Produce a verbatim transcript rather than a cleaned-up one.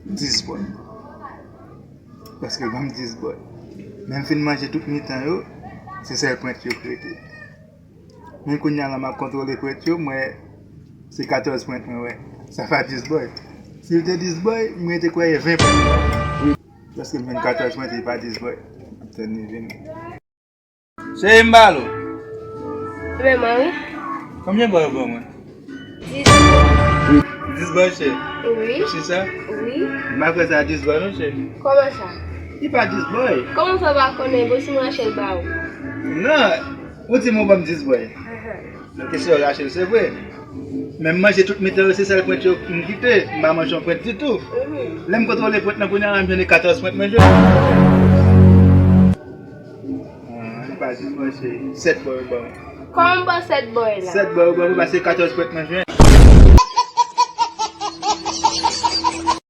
Dis bòy. Paske l ban m dis bòy. Men m fin manje tout mitan yo, se sèl pwent yo k rete. Men kounye a la, m ap kontwole pwent yo, m wè se katòz pwent mwen wè. Sa pa dis bòy. Si l te dis bòy, mwen te kwè e ven pwent. Lòske m jwenn katòz pwent, li pa dis bòy. M ap tann li vini. Cheri, m ba l ou. Vrèman, wi. Konbyen bòy ou ban mwen? Dis. Dis bòy, cheri? Wi. Ou si sa? Wi. M pa kwè sa dis bòy, non, cheri. Kòman sa? Li pa dis bòy. Kòman w fè pa konnen? Bon, si m rache l ba ou. Non, ou di m ou ban m dis bòy. Ahan. Donk, se w rache l, se vre. Men m manje tout mitan yo, se sèl pwent yo m kite. M pa manje yon pwent ditou. Mhm. Lè m kontwole pwent nan kounye a la, m jwenn katòz pwent mwen jwenn. Ah, li pa dis bòy, se sèt bòy ou ban m. Kòman w pran sèt bòy la? Sèt bòy ou ban m, paske katòz pwent mwen jwenn.